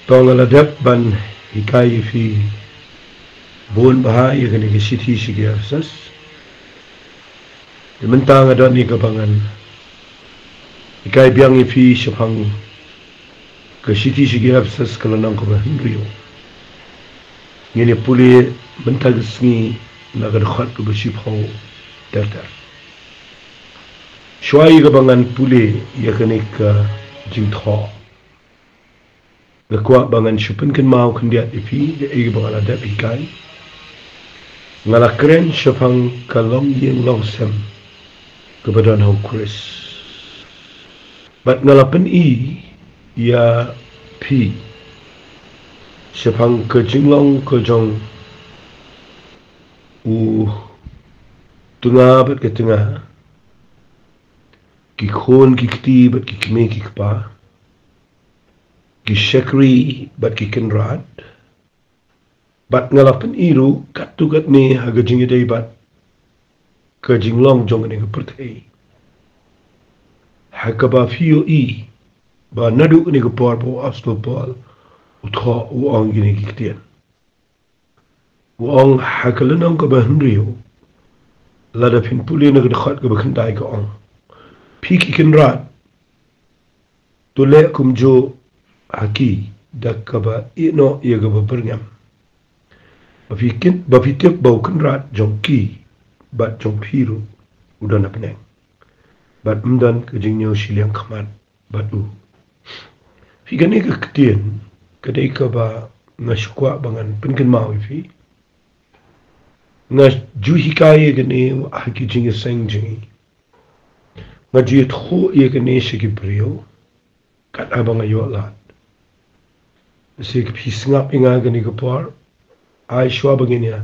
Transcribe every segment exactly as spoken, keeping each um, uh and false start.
To nga la dep ban hikai ïa phi bun bha ïa kane ka shithi sha ki Ephesus. Te mynta nga don ïa kaba ngan hikai biang ïa phi shaphang ka shithi sha ki Ephesus ka lynnong kaba hynriew. Ngin ïa pule mynta ka sngi na ka dkhot kaba shiphew ter ter. Shuwa ïa kaba ngan pule ïa kane ka jingthoh, nga kwah ba ngan shu pynkynmaw khyndiat ïa phi kaei kaba nga la dep hikai. Nga la kren shaphang ka longïing longsem kaba don ha u Khrist. Bad nga la pyni ïa phi shaphang ka jinglong ka jong u tnga bad ka tnga, ki khun ki kti bad ki kmie ki kpa, ki shakri bad ki kynrad. Bad nga la pyni ruh katto katne ha ka jingïadei bad ka jinglong jong kane ka pyrthei, ha kaba phi ïohi ba naduh kane ka por ba u Apostol Paul u thoh, u ong kine ki ktien. U ong ha ka lynnong kaba hynriew, lada phin pule na ka dkhot kaba khyndai, ka ong: Phi ki kynrad, to leh kumjuh ha ki da kaba ïehnoh ïa kaba byrngem, ba phi kin, ba phi tip ba u kynrad jong ki bad jong phi ruh u don ha bneng, bad ym don ka jingñiew shiliang khmat bad u. Phi, kane ka ktien ka dei kaba nga shu kwah ba ngan pynkynmaw ïa phi. Nga ju hikai ïa kane ha ki jingïaseng jong ngi. Nga ju ïathuh ïa kane sha ki briew kat haba nga ïoh lad. Lehse phi sngap ïa nga kane ka por, ai shuwa ba ngin ïa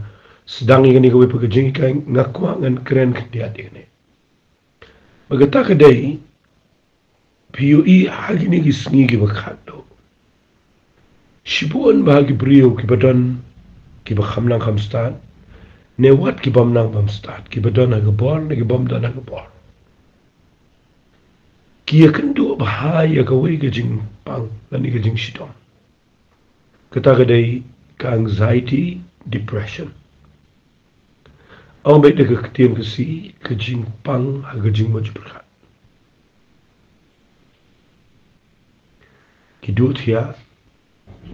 sdang ïa kane kawei pat ka jinghikai, nga kwah ngan kren khyndiat ïa kane. Ba kata ka dei, phi ïohi ha kine ki sngi kiba khatduh, shibun bha ki briew kiba don kiba kham nang kham stad, ne wat ki bym nang bym stad, kiba don ha ka bor ne ki bym don ha ka bor, ki ïakynduh bha ïa kawei ka jingpang lane ka jingshitom. Kata ka dei ka anxiety, depression. Ong beit da ka ktien Khasi, ka jingpang ha ka jingmut jingpyrkhat. Ki duh thiah,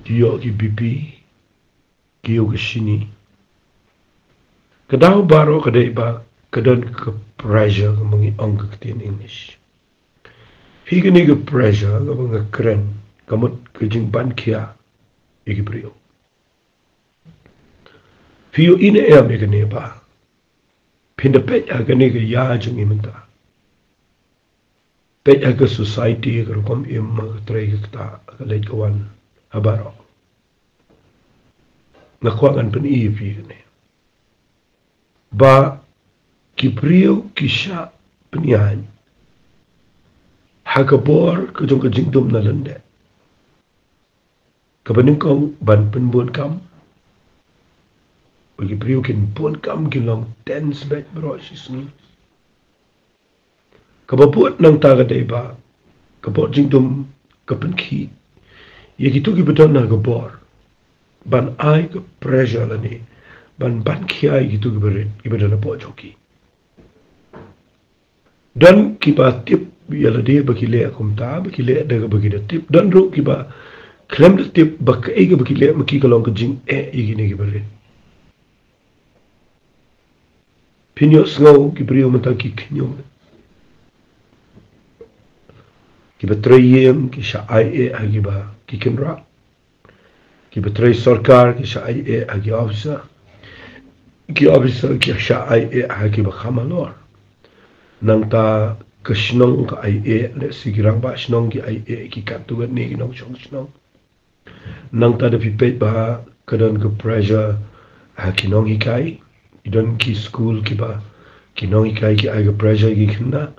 ki ïoh ki B P, ki ïoh ki shini. Ka daw baroh ka dei ba ka don ka pressure, kaba ngi ong ka ktien English. Phi, kane ka pressure kaba nga kren ka mut ka jingban khia ïa ki briew. Phi ïohi ne em ïa kane ba phin da peit ha kane ka ïa jong ngi mynta? Peit ha ka society, ka rukom im, ka trei ka ktah, ka leit ka wan ha baroh. Nga kwah ngan pyni ïa phi kane, ba ki briew ki shah pynïaid ha ka bor ka jong ka jingdum na lyndet, kaba nyngkong ban pynbun kam. Ba ki briew kin bun kam, kin long tense beit baroh shi sngi. Kaba bud nangta ka dei ba ka bor jingdum ka pynkhih ïa kito kiba don ha ka bor ban ai ka pressure lane ban ban khia ïa kito kiba rit, kiba don hapoh jong ki. Don kiba tip ïa lade ba ki leh kumta, ba ki leh da kaba ki da tip. Don ruh kiba khlem da tip ba kaei kaba ki leh ma ki ka long ka jingeh ïa kine kiba rit. Phin ïohsngew ki briew mynta ki khñium, kiba trei ïing ki shah ai eh ha kiba ki kynrad. Kiba trei sorkar ki shah ai eh ha ki officer. Ki officer ki shah ai eh ha kiba kham halor. Nangta ka shnong ka ai eh, lehse ki rangbah shnong ki ai eh ki katto katne ki nongshong shnong. Nangta da phi peit ba ka don ka pressure ha ki nonghikai. Ki don ki skul kiba ki nonghikai ki ai ka pressure ki khynnah.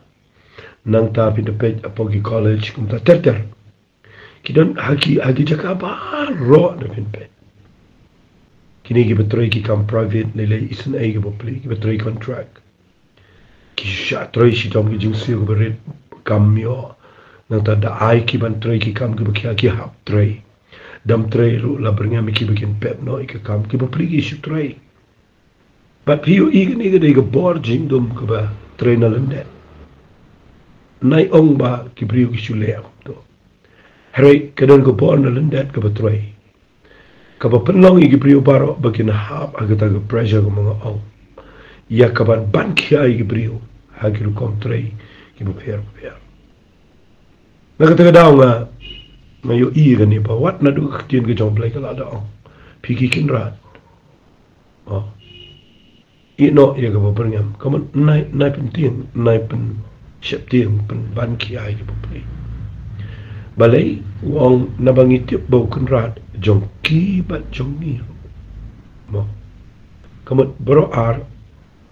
Nangta phi da peit hapoh ki college kumta ter ter. Ki don ha ki, ha ki jaka baroh da phin peit. Kine kiba trei ki kam private, lei lei isynei kiba plie, kiba trei contract. Ki shah trei shitom ki jingsiew kiba rit, kam ym ïoh. Nangta da ai ki ban trei ki kam kiba khia, ki hap trei. Dam trei ruh la byrngem ïa ki ba kin pep noh ïa ka kam, ki bapli ki shu trei. Bad phi ïohi kane ka dei ka bor jingdum kaba trei na lyndet. Nai ong ba ki briew ki shu leh kumto. Hynrei ka don ka bor na lyndet kaba trei, kaba pynlong ïa ki briew baroh ba kin hap ha kata ka pressure kaba nga ong, ïa kaban ban khia ïa ki briew ha ki rukom trei kiba pher bapher. Na kata ka daw nga, nga ïohi ïa kane ba wat naduh ka ktien ka jong U Blei ka la da ong, phi ki kynrad, oh, ïehnoh ïa kaba byrngem. Ka mut nai, nai pyntieng, nai pynsheptieng, pynban khia ïa ki bapli. Balei? U ong naba ngi tip ba u kynrad jong ki bad jong ngi ruh, mo. Ka mut baroh ar,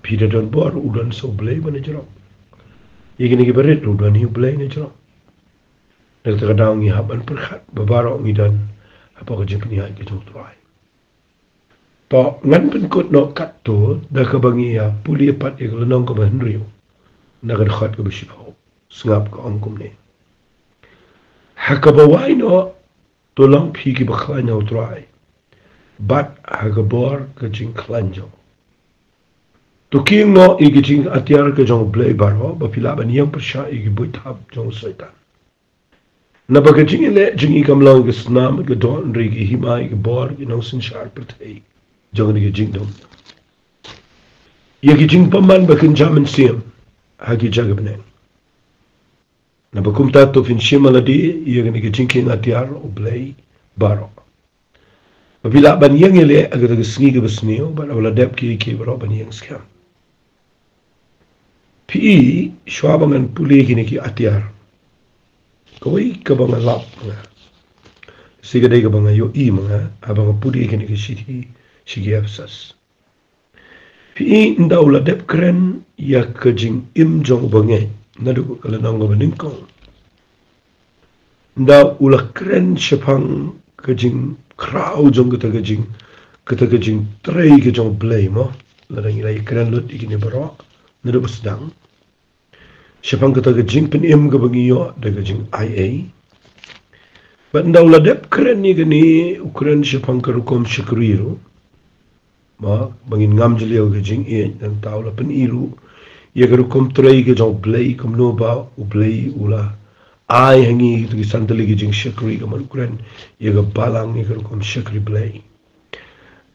phi da don bor, u don sa U Blei ba na jrong. Ïa kine ki barit ruh don hi U Blei na jrong. Na kata ka daw ngi hap ban pyrkhat ba baroh ngi don hapoh ka jingpynïaid ka jong U Trai. To, ngan pynkut noh katto da kaba ngi ïa pule pat ïa ka lynnong kaba hynriew, na ka dkhot kaba shiphew, sngap ka ong kumne: Ha kaba wai noh, to long phi kiba khlaiñ ha U Trai, bad ha ka bor ka jingkhlaiñ jong. To kieng noh ïa ka jingatiar ka jong U Blei baroh, ba phi lah ban ïeng pyrshah ïa ki buit hap jong u Soitan. Naba ka jingïaleh jong ngi kam long ïa ka snam bad ka doh, hynrei ka hima ïa ka bor, ïa ka nongsynshar pyrthei jong kane ka jingdum, ïa ka jingbymman ba kynja mynsiem ha ki jaka bneng. Naba kumta to phin shim ha lade ïa kane ka jingkieng atiar U Blei baroh, ba phi lah ban ïeng ïaleh ha kata ka sngi kaba sniew, bad ha u la dep kiei kiei baroh ban ïeng skhem. Phi i, shuwa ba ngan pule kine ki atiar, kawei kaba nga lap ma nga, shi ka dei kaba nga ïohi ma nga haba nga pule kine ki shithi sha ki Ephesus. Phi i, ynda u la dep kren ïa ka jingim jong u bangeit naduh ka lynnong kaba nyngkong, ynda u la kren shaphang ka jingkhraw jong kata ka jing, kata ka jingtrei ka jong U Blei, mo. Lada ngi la ïakren lut ïa kine baroh naduh ba sdang, shaphang kata ka jingpynim kaba ngi ïoh da ka jingai ei. Bad ynda u la dep kren ïa kane, u kren shaphang ka rukom shakri ruh, ba, ba ngin ngam jylliew ka jingïeit, nangta u la pyni ruh ïa ka rukom trei ka jong U Blei, kumno ba U Blei u la ai ha ngi kito ki san tylli ki jingshakri, ka mut u kren ïa ka balang, ïa ka rukom shakri Blei.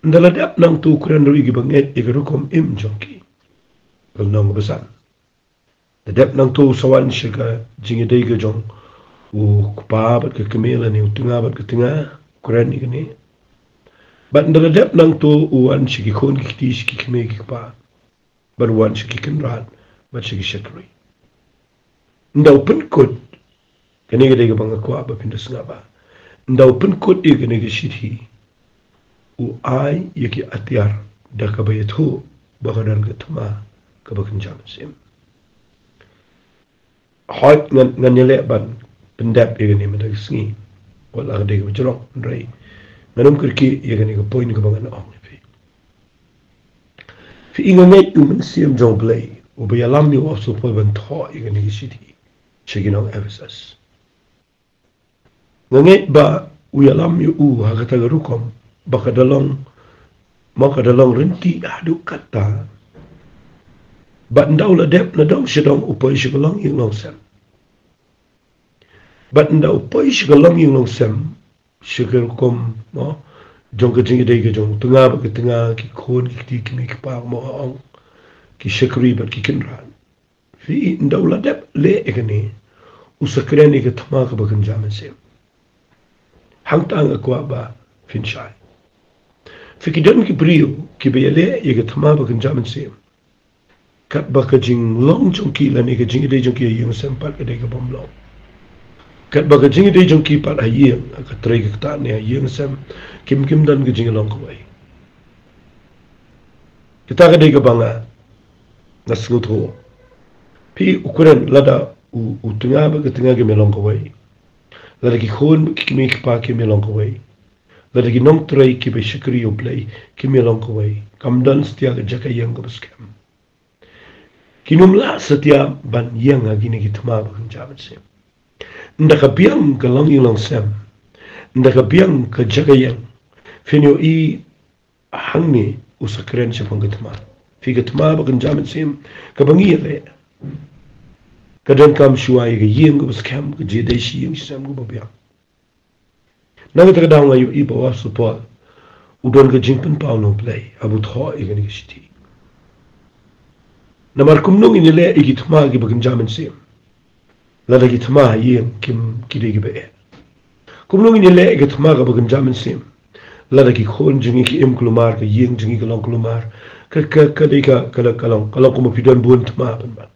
Ynda la dep nangto u kren ruh ïa ki bangeit ïa ka rukom im jong ki. Ka lynnong kaba san. La dep nangto u sa wan sha ka jingïadei ka jong u kpa bad ka kmie, lane u tnga bad ka tnga, u kren ïa kane. Bad ynda la dep nangto u wan sha ki khun ki kti, sha ki kmie ki kpa, bad u wan sha ki kynrad bad sha ki shakri. Ynda u pynkut, kane ka dei kaba nga kwah ba phin da sngap ba, ynda u pynkut ïa kane ka shithi, u ai ïa ki atiar da kaba ïathuh ba ka don ka thma kaba kynja mynsiem. Hooid, ngan, ngan ïaleh ban pyndep ïa kane mynta ka sngi, wat la ka dei kaba jrong, hynrei ngan ym kyrkieh ïa kane ka point kaba ngan ong ïa phi. Phi i, nga ngeit u Mynsiem jong U Blei uba ïalam ïa u Apostol Paul ban thoh ïa kane ka shithi sha ki nong Ephesus. Nga ngeit ba u ïalam ïa u ha kata ka rukom ba ka da long, ma ka da long rynti haduh katta. Bad ynda u la dep na dong sha dong u poi sha ka longïing longsem. Bad ynda u poi sha ka longïing longsem, sha ka rukom, mo, jong ka jingïadei ka jong u tnga bad ka tnga, ki khun ki kti, ki kmie ki kpa, mo, ong, ki shakri bad ki kynrad. Phi i, ynda u la dep leh ïa kane, u sa kren ïa ka thma kaba kynja mynsiem. Hangta nga kwah ba phin shai. Phi, ki don ki briew kiba ïaleh ïa ka thma ba kynja mynsiem, katba ka jinglong jong ki lane ka jingïadei jong ki ha ïing ha sem pat ka dei kabym long. Katba ka jingïadei jong ki pat ha ïing, ha ka trei ka ktah ne ha ïing ha sem, kim, kim don ka jinglong kawei. Kata ka dei kaba nga, nga sngewthuh. Phi, u kren lada u, u tnga bad ka tnga kim ïalong kawei, lada ki khun ki kmie ki kpa kim ïalong kawei, lada ki nongtrei kiba shakri ïa U Blei kim ïalong kawei, kam don satia ka jaka ïeng kaba skhem. Kin ym lah satia ban ïeng ha kine ki thma ba kynja mynsiem. Ynda ka biang ka longïing longsem, Nda ka biang ka jaka ïeng. Phin ïohi hangne u sa kren shaphang ka thma. Phi ka thma ba kynja mynsiem kaba ngi ïaleh. Ka donkam shuwa ïa ka ïing kaba skhem, ka jingïadei shi ïing shi sem kaba biang. Na kata ka daw nga ïohi ba u Apostol Paul u don ka jingpynpaw na U Blei haba u thoh ïa kane ka shithi. Namar kumno ngin ïaleh ïa ki thma kiba kynja mynsiem lada ki thma ha ïing kim, ki dei kiba eh? Kumno ngin ïaleh ïa ki thma kiba kynja mynsiem lada ki khun jong ngi ki im kulmar, ka ïing jong ngi ka long kulmar? Ka, ka, ka dei ka, ka long, ka long, ka long kumba phi don bun thma pynban.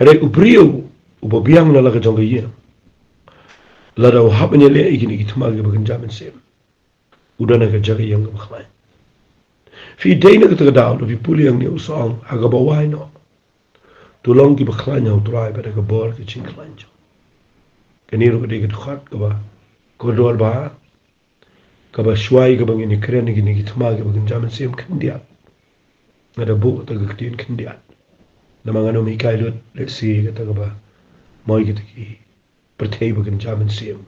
Hynrei u briew uba biang na la ka jong ka ïing, lada u hap ban ïaleh ïa kine ki thma kiba kynja mynsiem, u don ha ka jaka ïeng kaba khlaiñ. Phi dei na kata ka daw, lada phi pule hangne u sa ong, ha kaba wai noh, to long kiba khlaiñ ha U Trai bad ha ka bor ka jingkhlaiñ jong. Kane ruh ka dei ka dkhot kaba kordor bha, kaba shuwa ïa kaba ngin ïakren ïa kine ki thma kiba kynja mynsiem khyndiat, nga da buh kata ka ktien khyndiat. Namar ngan ym hikai lut lehse kata kaba, mo ïa kita ki pyrthei ba kynja mynsiem,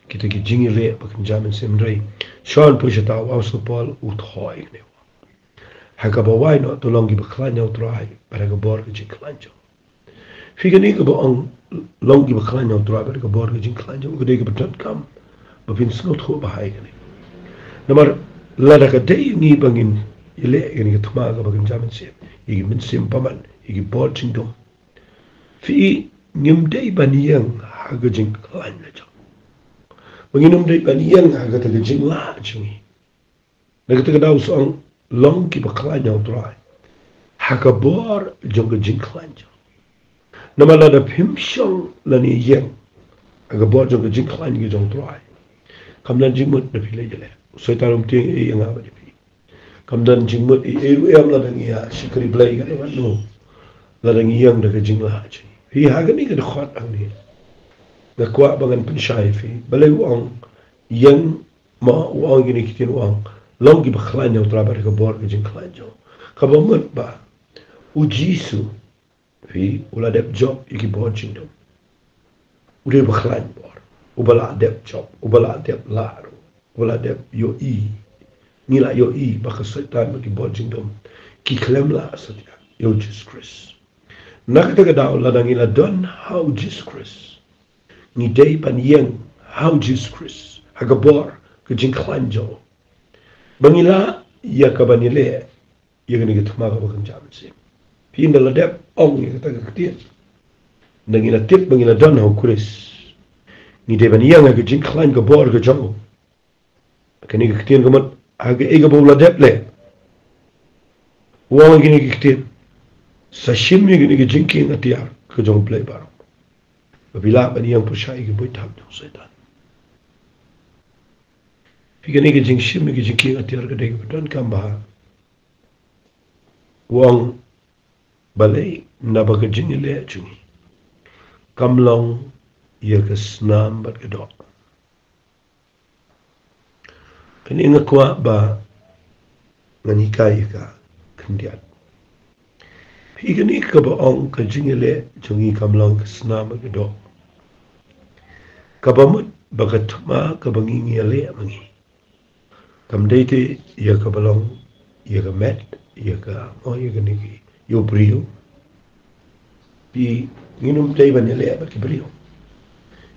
kita ki jingïaleh ba kynja mynsiem, hynrei shuwa ban poi shata u Apostol Paul u thoh ïa kane, ha kaba wai noh, to long kiba khlaiñ ha U Trai bad ha ka bor ka jingkhlaiñ jong. Phi, kane kaba ong long kiba khlaiñ ha U Trai bad ha ka bor ka jingkhlaiñ jong, ka dei kaba donkam ba phin sngewthuh bha ïa kane. Namar lada ka dei ïa ngi ba ngin ïaleh ïa kane ka thma kaba kynja mynsiem, ïa ki mynsiem bymman, ïa ki bor jingdum, phi, ngim dei ban ïeng ha ka jingkhlaiñ la jong. Ba ngin ym dei ban ïeng ha kata ka jinglah jong ngi. Na kata ka daw u sa ong, long kiba khlaiñ ha U Trai ha ka bor jong ka jingkhlaiñ jong. Namar lada phim shong lane ïeng ha ka bor jong ka jingkhlaiñ ka jong U Trai, kam don jingmut da phi leit ïaleh. U Soitan um tieng ei ïa nga bad ïa phi. Kam don jingmut ei ei ruh em lada ngi ïa shakri Blei, ka dei ban, no, lada ngi ïeng da ka jinglah jong ngi. Phi, ha kane ka dkhot hangne nga kwah ba ngan pynshai ïa phi. Balei u ong ïeng, ma u ong kine ki ktien, u ong long kiba khlaiñ ha U Trai bad ha ka bor ka jingkhlaiñ jong. Kaba mut ba u Jisu, phi, u la dep jop ïa ki bor jingdum. U dei uba khlaiñ bor, uba la dep jop, uba la dep lah ruh, uba la dep ïohi. Ngi la ïohi ba ka Soitan bad ki bor jingdum ki khlem lah satia ïa u Jisu Khrist. Na kata ka daw lada ngi la don ha u Jisu Khrist, ngi dei ban ïeng ha u Jisu Khrist ha ka bor ka jingkhlaiñ jong u, ba ngi lah ïa ka ban ïaleh ïa kane ka thma kaba kynja mynsiem. Phi, ynda la dep ong ïa kata ka ktien, ynda ngi la tip ba ngi la don ha u Khrist, ngi dei ban ïeng ha ka jingkhlaiñ ka bor ka jong u. Kane ka ktien ka mut ha kaei kaba u la dep leh. U ong kine ki ktien, sa shim ïa kine ki jingkieng atiar ka jong U Blei baroh, ba phi lah ban ïeng pyrshah ïa ki buit thap jong u Soitan. Phi, kane ka jingshim ïa ki jingkieng atiar ka dei kaba donkam bha. U ong, balei? Naba ka jingïaleh jong ngi kam long ïa ka snam bad ka doh. Kane nga kwah ba ngan hikai ïa ka khyndiat. Phi, kane kaba ong ka jingïaleh jong ngi kam long ka snam bad ka doh, kaba mut ba ka thma kaba ngi, ngi ïaleh ma ngi, kam dei te ïa kaba long ïa ka met, ïa ka, mo ïa kane ki, ïa u briew. Phi, ngin ym dei ban ïaleh bad ki briew.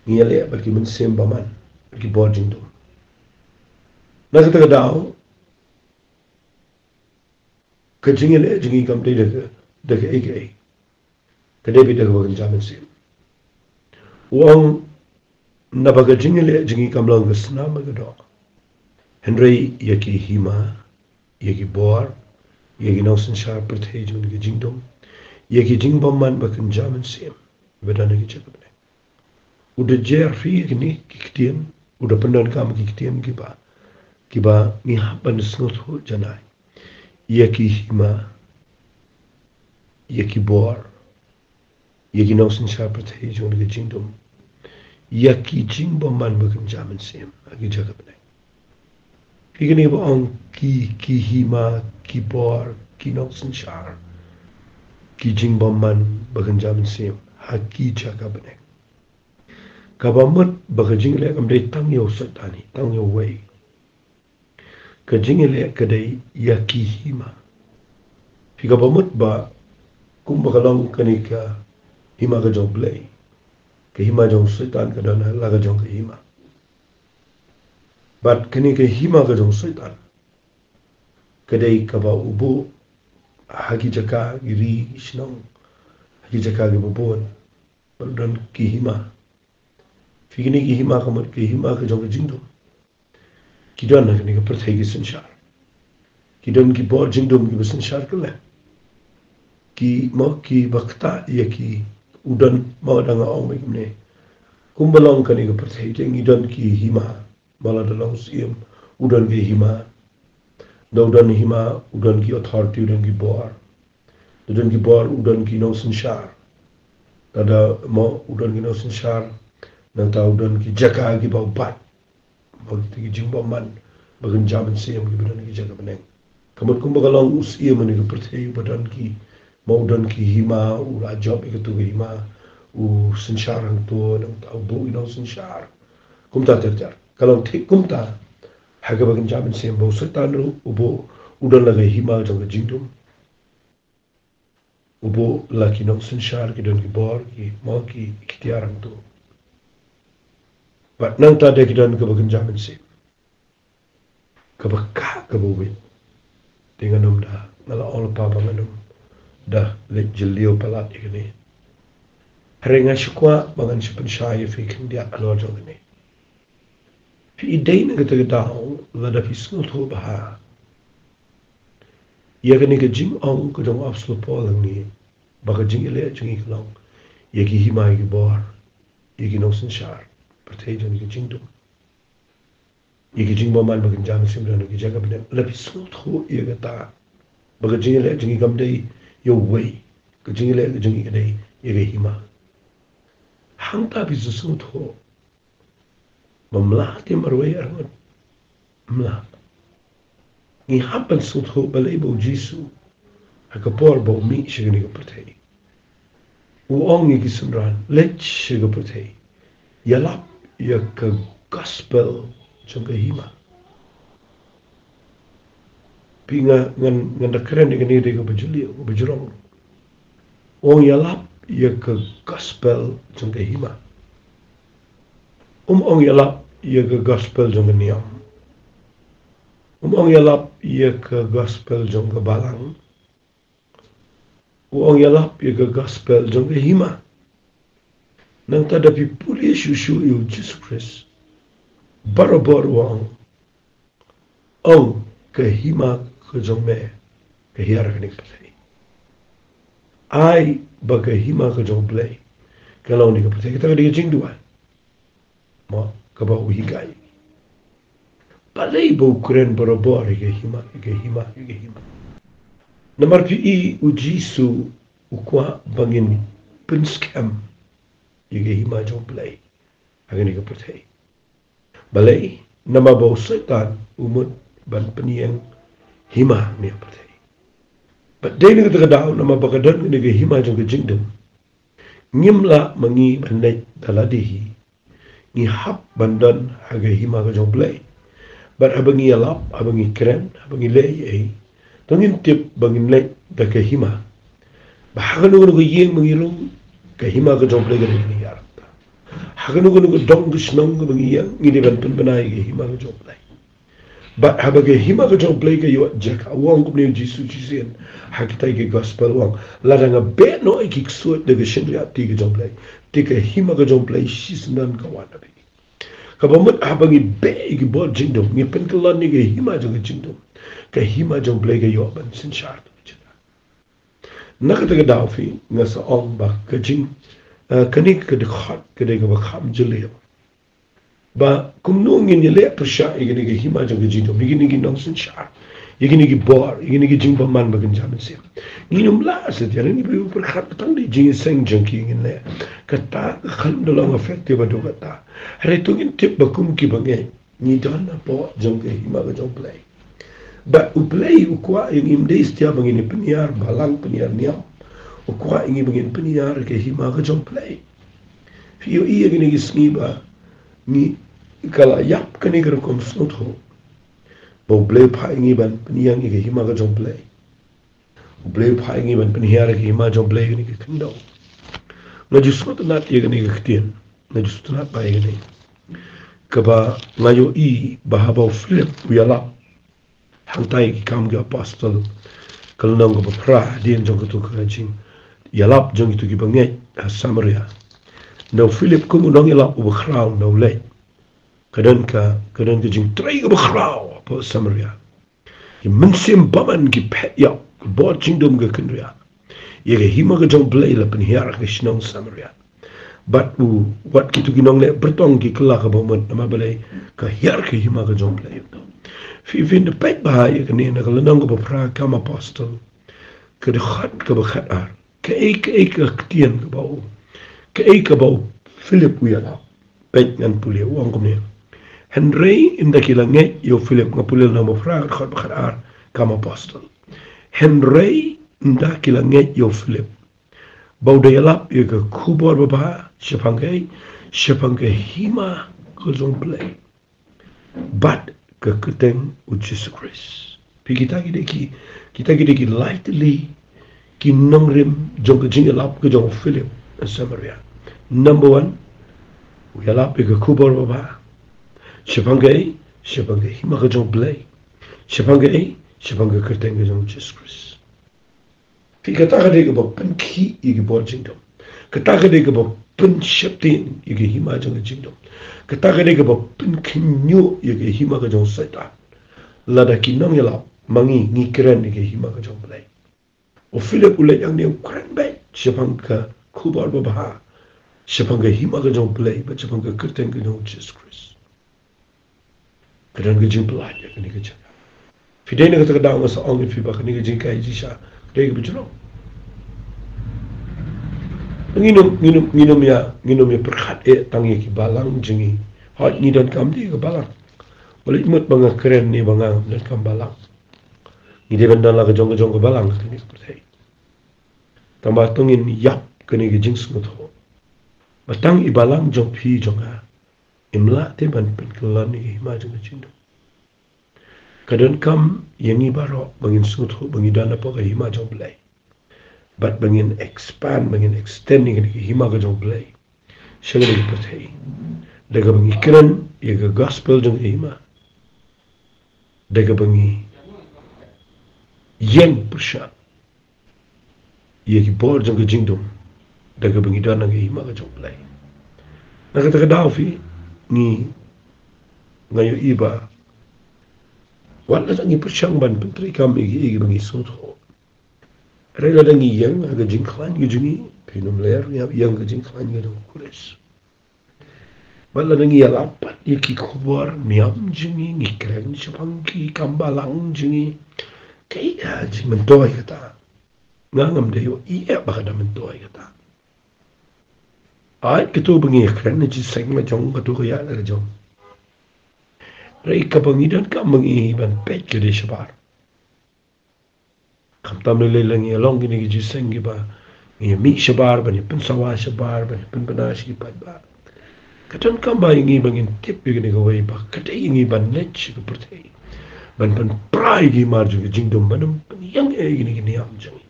Ngi ïaleh bad ki mynsiem bymman, bad ki bor jingdum. Na kata ka daw ka jingïaleh jong ngi kam dei da ka, da kaei kaei. Ka dei beit da kaba kynja mynsiem. U ong, naba ka jingïaleh jong ngi kam long ka snam bad ka doh, hynrei ïa ki hima, ïa ki bor, ïa ki nongsynshar pyrthei jong ka jingdum, ïa ki jingbymman ba kynja mynsiem ba don ha ki jaka bneng. U da jer phi ïa kine ki ktien, u da pyndonkam ki ktien kiba, kiba ngi hap ban sngewthuh janai. Ïa ki hima, ïa ki bor, ïa ki nongsynshar pyrthei jong ka jingdum, ïa ki jingbymman ba kynja mynsiem ha ki jaka bneng. Phi, kine ba ong ki, ki hima, ki bor, ki nongsynshar, ki jingbymman ba kynja mynsiem ha ki jaka bneng. Kaba mut ba ka jingïaleh kam dei tang ïa u Soitan hi, tang ïa uwei. Ka jingïaleh ka dei ïa ki hima. Phi, kaba mut ba kumba ka long kane ka hima ka jong U Blei, ka hima jong u Soitan ka don ha la ka jong ka hima. Bad kane ka hima ka jong u Soitan ka dei kaba u buh ha ki jaka, ki ri, ki shnong, ha ki jaka kiba bun, ba don ki hima. Phi, kine ki hima ka mut ki hima ka jong ka jingdum. Ki don ha kane ka pyrthei ki synshar. Ki don ki bor jingdum kiba synshar kylleng. Ki, mo, kiba ktah ïa ki, u don, mo, dang ong ba kumne. Kumba long kane ka pyrthei te ngi don ki hima. Mo, lada long u syiem, u don ki hima. Da u don hima, u don ki authority, u don ki bor. Da u don ki bor, u don ki nongsynshar. Da, da, mo, u don ki nongsynshar, nangta u don ki jaka kiba u bat. Mo, kita ki jingbymman ba kynja mynsiem kiba don ki jaka bneng. Ka mut kumba ka long u syiem ha kane ka pyrthei uba don ki, mo, u don ki hima, u la jop ïa katu ka hima, u synshar hangto, nangta u buh ïa u nongsynshar. Kumta ter ter. Ka long thik kumta ha kaba kynja mynsiem, ba u Soitan ruh u buh, u don la ka hima jong ka jingdum. U buh la ki nongsynshar, ki don ki bor, ki, mo, ki, ki tiar hangto. Bad nangta de ki don kaba kynja mynsiem, kaba kah, kaba wit. Te ngan ym da, nga la ong lypa ba ngan ym da leit jylliew palat ïa kane. Hynrei nga shu kwah ba ngan shu pynshai ïa phi khyndiat halor jong kane. Phi, dei na kata ka daw, lada phi sngewthuh bha ïa kane ka jingong ka jong u Apostol Paul hangne, ba ka jingïaleh jong ngi ka long ïa ki hima, ïa ki bor, ïa ki nongsynshar, pyrthei jong ngi, ka jingdum, ïa ki jingbymman ba kynja mynsiem, don ha ki jaka bneng. Lada phi sngewthuh ïa kata, ba ka jingïaleh jong ngi kam dei ïa uwei, ka jingïaleh jong ngi ka dei ïa ka hima, hangta phi sngewthuh. Ba mlah te marwei arngut. Mlah. Ngi hap ban sngewthuh balei ba u Jisu, ha ka por ba u mih sha kane ka pyrthei, u ong ïa ki synran, leit sha ka pyrthei, ïalap ïa ka gospel jong ka hima. Phi, nga, ngan, ngan da kren ïa kane da kaba jylliew, kaba jrong. U ong ïalap ïa ka gospel jong ka hima. Um ong ïalap ïa ka gospel jong ka niam. Um ong ïalap ïa ka gospel jong ka balang. U ong ïalap ïa ka gospel jong ka hima. Nangta da phi pule shuh shuh ïa u Jisu Khrist, barabor u ong, ong, ka hima ka jong me ka hiar ha kane ka pyrthei. Ai ba ka hima ka jong U Blei ka long ha kane ka pyrthei. Kata ka dei ka jingduwai, mo, kaba u hikai. Balei ba u kren barabor ïa ka hima, ïa ka hima, ïa ka hima? Namar phi, u Jisu u kwah ba ngin pynskhem ïa ka hima jong U Blei ha kane ka pyrthei. Balei? Namar ba u Soitan u mut ban pynïeng hima ha kane ka pyrthei. Bad dei na kata ka daw, namar ba ka don kane ka hima jong ka jingdum, ngim lah ma ngi ban leit da lade hi. Ngi hap ban don ha ka hima ka jong U Blei. Bad haba ngi ïalap, haba ngi kren, haba ngi leh ei ei, to ngin tip ba ngin leit da ka hima ba ha kano kano ka ïing ba ngi rung, ka hima ka jong U Blei ka dei ban hiar. Ha kano kano ka dong ka shnong kaba ngi ïeng, ngi dei ban pynbna ïa ka hima ka jong U Blei. Bad haba ka hima ka jong U Blei ka ïoh jaka, u ong kumne u Jisu shisien ha kita ki gospel, u ong, lada nga beh noh ïa ki ksuid da ka shynriahti ka jong U Blei, te ka hima ka jong U Blei shisyndon ka wan ha phi. Kaba mut haba ngi beh ïa ki bor jingdum, ngi pynkyllon ïa ka hima jong ka jingdom, ka hima jong U Blei ka ïoh ban synshar. Na kata ka daw phi, nga sa ong ba ka jing, eh, kane ka dkhot ka dei kaba kham jylliew. Ba kumno ngin ïaleh pyrshah ïa kane ka hima jong ka jingdum, ïa kine ki nongsynshar, ïa kine ki bor, ïa kine ki jingbymman ba kynja mynsiem. Ngin ym lah satia, ngi pyrkhat tang da jingïaseng jong ki ngin leh. Kata ka khlem da long effective haduh katta. Hynrei to ngin tip ba kum ki bangeit, ngi don hapoh jong ka hima ka jong U Blei. Bad U Blei u kwah ïa ngi, ym dei satia ba ngin pynïar balang, pynïar niam. U kwah ïa ngi ba ngin pynïar ka hima ka jong U Blei. Phi ïohi ïa kine ki sngi ba ngi ka la ïap kane ka rukom sngewthuh ba U Blei u phah ïa ngi ban pynïeng ïa ka hima ka jong U Blei. U Blei u phah ïa ngi ban pynhiar ïa ka hima jong U Blei ha kane ka khyndew. Nga ju sngewtynnat ïa kane ka ktien. Nga ju sngewtynnat bha ïa kane. Kaba nga ïohi ba haba u Philip u ïalap hangtai ki Kam ki Apostol, ka lynnong kaba phra, hadien jong katu ka jingïalap jong kitu kiba ngeit ha Samaria, na u Philip kum u nongïalap uba khraw, na u leit, ka don ka, ka don ka jingtrei kaba khraw hapoh Samaria. Ki mynsiem bymman ki phet ïa u, ki bor jingdum ki kynriah ïa ka hima ka jong U Blei la pynhiar ha ka shnong Samaria. Bad u, wat kitu ki nongleh byrtong ki kylla kaba mut, namar balei? Ka hiar ka hima ka jong U Blei. Phi, phin da peit bha ïa kane na ka lynnong kaba phra Kam Apostol, ka dkhot kaba khatar. Kaei, kaei ka ktien kaba u, kaei kaba u Philip u ïalap? Peit, ngan pule, u ong kumne: Hynrei ynda ki la ngeit ïa u Philip, nga pule lynnong ba phra, ka dkhot ba khatar, Kam Apostol. Hynrei ynda ki la ngeit ïa u Philip ba u da ïalap ïa ka khubor babha shaphang kaei? Shaphang ka hima ka jong U Blei bad ka kyrteng U Jisu Khrist. Phi, kita ki dei ki, kita ki dei ki lai tylli ki nongrim jong ka jingïalap ka jong u Philip ha Samaria. Number one, u ïalap ïa ka khubor babha shaphang kaei? Shaphang ka hima ka jong U Blei. Shaphang kaei? Shaphang ka kyrteng ka jong U Jisu Khrist. Phi, kata ka dei kaba pynkhih ïa ki bor jingdum. Kata ka dei kaba pynsheptieng ïa ka hima jong ka jingdum. Kata ka dei kaba pynkhynñiuh ïa ka hima ka jong u Soitan. Lada ki nongïalap, ma ngi, ngi kren ïa ka hima ka jong U Blei. U Philip u leit hangne, u kren beit shaphang ka khubor babha, shaphang ka hima ka jong U Blei bad shaphang ka kyrteng ka jong U Jisu Khrist. Ka don ka jingpyllait ïa kane ka jaka. Phi, dei na kata ka daw nga sa ong ïa phi ba kane ka jinghikai jingshisha ka dei kaba jrong. Ngin ym, ngin ym, ngin ym ïa, ngin ym ïa pyrkhat eh tang ïa ki balang jong ngi. Hooid, ngi donkam de ka balang. Balei? Mut ba nga kren ne ba nga ngam donkam balang? Ngi dei ban don la ka jong ka jong ka balang ha kane ka pyrthei. Tangba to ngin ïap kane ka jingsngewthuh ba tang i balang jong phi jong nga im lah te ban pynkyllon ïa ka hima jong ka jingdum. Ka donkam ïa ngi baroh ba ngin sngewthuh ba ngi don hapoh ka hima jong U Blei. Bad ba ngin expand, ba ngin extend ïa ka hima ka jong U Blei sha kane ka pyrthei, da kaba ngi kren ïa ka gospel jong ka hima, da kaba ngi ïeng pyrshah ïa ki bor jong ka jingdum, da kaba ngi don ha ka hima ka jong U Blei. Na kata ka daw phi, ngi, nga ïohi ba wat lada ngi pyrshang ban pyntreikam ïa ki, ïa kiba ngi sngewthuh, hynrei lada ngi ïeng ha ka jingkhlaiñ ka jong ngi, phin ym leh ïa, ïeng ha ka jingkhlaiñ ka jong U Khrist. Bad lada ngi ïalap pat ïa ki khubor niam jong ngi, ngi kren shaphang ki kam balang jong ngi, kaei ka jingmyntoi kata? Nga ngam da ïohi eh ba ka da myntoi kata. Ai, katu ba ngi kren na jingïaseng la jong, katu ka ïa la jong. Hynrei kaba ngi donkam ba ngi ban peit ka dei shabar. Khamtam lei lei la ngi ïa long kine ki jingïaseng kiba ngi ïa mih shabar, ban ïa pynsawa shabar, ban ïa pynbna sha ki paidbah. Ka donkam ba ïa ngi ba ngin tip ïa kane kawei ba ka dei ïa ngi ban leit sha ka pyrthei ban pynpra ïa ki mar jong ka jingdum, ban ym pynïeng eh ïa kine ki niam jong ngi.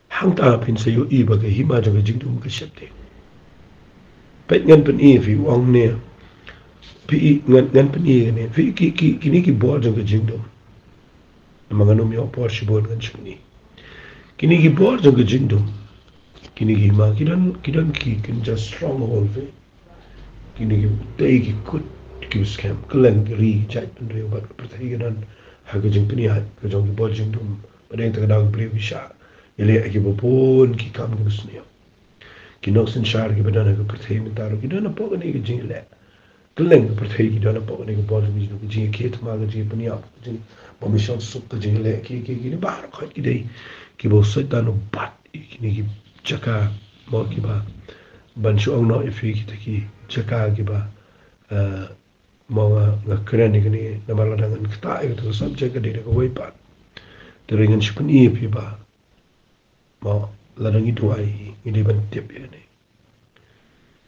Hangta phin sa ïohi ba ka hima jong ka jingdum ka sheptieng. Peit, ngan pyni ïa phi, u ong ne, phi, ngan, ngan pyni ïa kane, phi, ki, ki, kine ki bor jong ka jingdum. Namar ngan ym ïoh por shibun, ngan shu pyni. Kine ki bor jong ka jingdum, kine ki hima, ki don, ki don ki kynja stronghold, phi. Kine ki utei ki kut kiba skhem, kylleng ki ri, ki jaitbynriew bad ka pyrthei ka don ha ka jingpynïaid ka jong ki bor jingdum. Bad ïa kata ka daw ki briew ki shah ïaleh ïa kiba bun ki kam kiba sniew. Ki nongsynshar kiba don ha ka pyrthei mynta ruh ki don hapoh kane ka jingïaleh. Kylleng ka pyrthei ki don hapoh kane ka bor jingdum, ka jingïakhih thma, ka jingïapynïap, ka jingbymshong suk, ka jingïaleh kiei kiei, kine baroh ki dei kiba u Soitan u bat ïa kine ki jaka, mo, kiba, ban shu ong noh ïa phi kita ki jaka kiba, eh, mo, nga, nga kren ïa kine namar lada ngan ktah ïa kata ka subject ka dei da kawei pat. Te hynrei ngan shu pyni ïa phi ba, mo, lada ngi duwai, ngi dei ban tip ïa kane,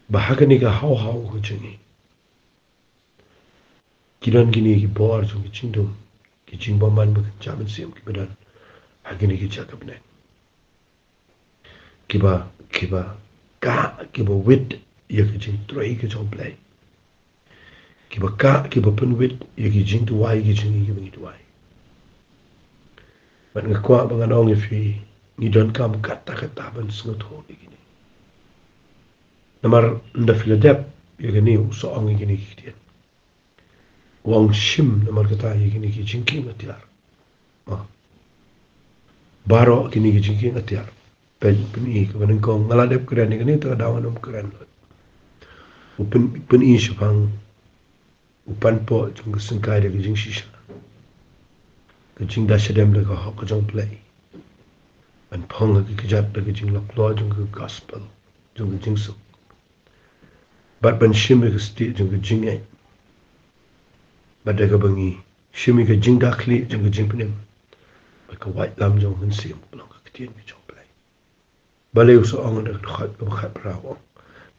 ba ha kane ka haw haw ka jong ngi, ki don kine ki bor jong ki jingdum, ki jingbymman bad ka jingmynsiem kiba don ha kine ki jaka bneng, kiba, kiba kah, kiba wit ïa ka jingtrei ka jong U Blei, kiba kah, kiba pynwit ïa ki jingduwai ki jong ngi kiba ngi duwai. Bad nga kwah ba ngan ong ïa phi, ngi donkam katta katta ban sngewthuh ïa kine. Namar ynda phi la dep ïa kine, u sa ong ïa kine ki ktien, u ong, shim namar kata ïa kine ki jingkieng atiar. Ah. Baroh kine ki jingkieng atiar. Peit, u pyni kaba nyngkong, nga la dep kren ïa kane, te ka daw ngan ym kren lut. U pyn-, pyni shaphang u panpoh jong ka syngkai da ka jingshisha, ka jingda shadem da ka hok ka jong U Blei, ban phong ha ki kjat da ka jinglok lok jong ka gospel, jong ka jingsuk, bad ban shim ïa ka stieh jong ka jingngeit, bad da kaba ngi shim ïa ka jingda khlieh jong ka jingpynim, bad ka waitlam jong ka mynsiem ka long ka ktien ka jong U Blei. Balei u sa ong da ka dkhot kaba khatphra, u ong,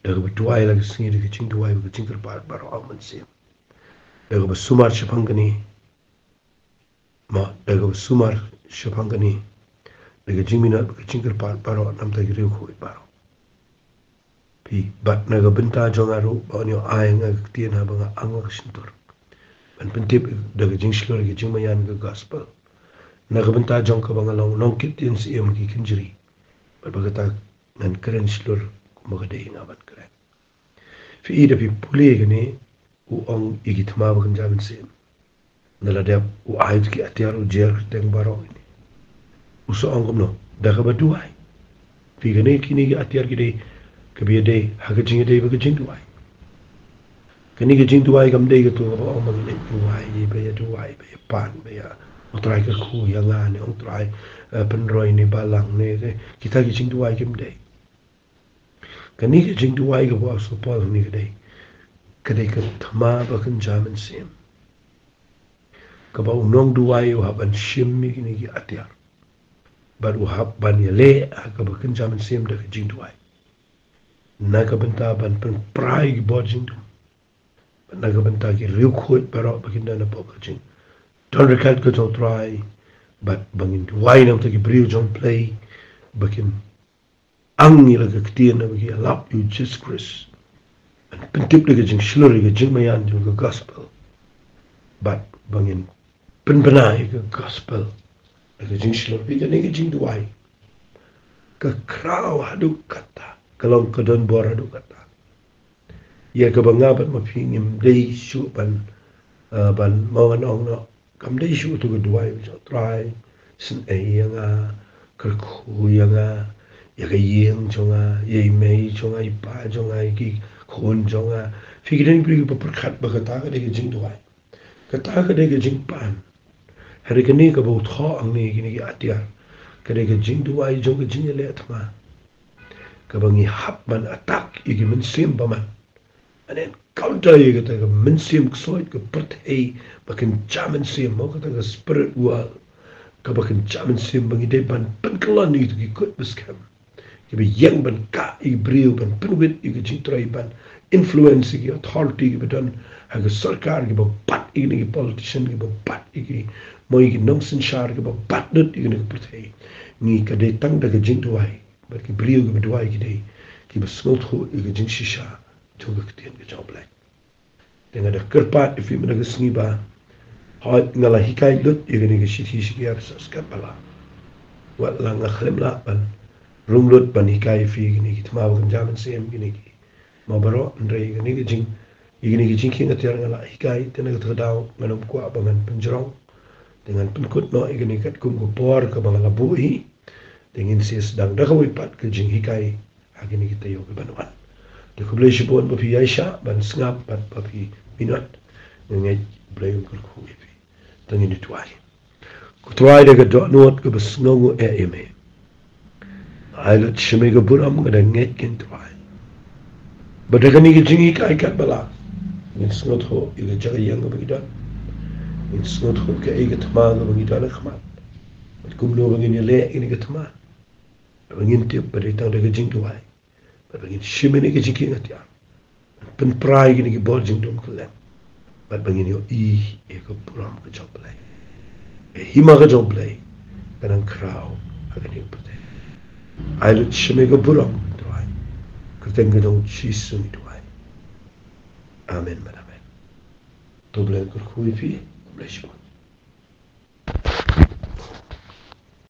da kaba duwai la ka sngi, da ka jingduwai bad ka jingkyrpad baroh ha u Mynsiem, da kaba sumar shaphang kane, ma, da kaba sumar shaphang kane, da ka jingminot bad ka jingkyrpad baroh na ka bynta ki riewkhuid baroh. Phi, bad na ka bynta jong nga ruh, ba un ïoh ai ïa nga ka ktien haba nga ang la ka shyntur, ban pyntip da ka jingshlur ïa ka jingmaïan ka gospel, na ka bynta jong kaba nga long nongkit ktien siem ha ki kynjri, bad ba kata ngan kren shlur kumba ka dei ïa nga ban kren. Phi i, da phi pule kane, u ong ïa ki thma ba kynja mynsiem. Ynda la dep, u ai ki atiar, u jer kyrteng baroh kine. U sa ong kumno? Da kaba duwai. Phi, kane, kine ki atiar ki dei, kaba ïadei ha ka jingïadei bad ka jingduwai. Kane ka jingduwai kam dei kato kaba ong ba ngi leit duwai, ba ïa duwai, ba ïa pan, ba ïa, "Ong Trai, kyrkhu ïa nga," ne, "Ong Trai, eh, pynroi ne balang," ne, kita ki jingduwai kim dei. Kane ka jingduwai kaba u Apostol Paul hangne ka dei, ka dei ka thma ba kynja mynsiem, kaba u nongduwai u hap ban shim ïa kine ki atiar, bad u hap ban ïaleh ha kaba kynja mynsiem da ka jingduwai, na ka bynta ban pynpra ïa ki bor jingdum, bad na ka bynta ki riewkhuid baroh ba kin don hapoh ka jingdon ryngkat ka jong U Trai, bad ba ngin duwai na ka bynta ki briew jong U Blei, ba kin ang ïa la ka ktien, ba ki ïalap ïa u Jisu Khrist, ban pyntip da ka jingshlur ïa ka jingmaïan jong ka gospel, bad ba ngin pynbna ïa ka gospel da ka jingshlur. Phi, kane ka jingduwai ka khraw haduh katta, ka long ka don bor haduh katta, ïa kaba nga bad ma phi ngim dei shuh ban, eh, ban, mo, ngan ong noh, kam dei shuh ïa ka duwai ba, "Trai, sngewbha ïa nga, kyrkhu ïa nga, ïa ka ïing jong nga, ïa i mei jong nga, i pa jong nga, ïa ki khun jong nga." Phi, ki don ki briew kiba pyrkhat ba kata ka dei ka jingduwai, kata ka dei ka jingpan. Hynrei kane kaba u thoh hangne, kine ki atiar, ka dei ka jingduwai jong ka jingïaleh thma, kaba ngi hap ban attack ïa ki mynsiem bymman, ban encounter ïa kata ka mynsiem ksoit ka pyrthei ba kynja mynsiem, mo, kata ka spirit world kaba kynja mynsiem, ba ngi dei ban pynkyllon ïa kito ki kut ba skhem, kiba ïeng ban kah ïa ki briew, ban pynwit ïa ka jingtrei, ban influence ïa ki authority kiba don ha ka sorkar, kiba bat ïa kine ki politician, kiba bat ïa ki, mo, ïa ki nongsynshar, kiba bat lut ïa kane ka pyrthei. Ngi, ka dei tang da ka jingduwai, bad ki briew kiba duwai ki dei kiba sngewthuh ïa ka jingshisha jong ka ktien ka jong U Blei. Te nga da kyrpad ïa phi mynta ka sngi ba, hooid, nga la hikai lut ïa kine ki shithi shiker sa skat ba la. Wat la nga khlem lah ban rung lut ban hikai ïa phi ïa kine ki thma ba kynja mynsiem, kine ki, mo, baroh, hynrei ïa kine ki jing, ïa kine ki jingkieng atiar nga la hikai, te na kata ka daw ngan ym kwah ba ngan pynjrong. Te ngan pynkut noh ïa kine katkum ka por kaba nga la buh hi. Te ngin sa sdang da kawei pat ka jinghikai ha kine ki taïew kiban wan. Te khublei shibun ba phi ïaishah ban sngap bad ba phi minot. Nga ngeit U Blei un kyrkhu ïa phi. Te ngin ïa duwai. Ko Trai, da ka dohnud kaba sngewnguh ïa me, ai lut sha me ka burom, nga da ngeit, ko Trai, ba da kane ka jinghikai katba lah ngin sngewthuh ïa ka jaka ïeng kaba ngi don. Ngin sngewthuh kaei ka thma kaba ngi don ha khmat, bad kumno ba ngin ïaleh ïa kane ka thma. Ba ngin tip ba dei tang da ka jingduwai, ba ngin shim ïa ka jingkieng atiar, pynpra ïa kine ki bor jingdum kylleng, bad ba ngin ïohi ïa ka burom ka jong U Blei. Ïa ka hima ka jong U Blei ka nang khraw ha kane ka pyrthei. Ai lut shim ïa ka burom, duwai. Kyrteng ka jong U Jisu ngi duwai. Amen bad amen. To U Blei un kyrkhu ïa phi. God bless you.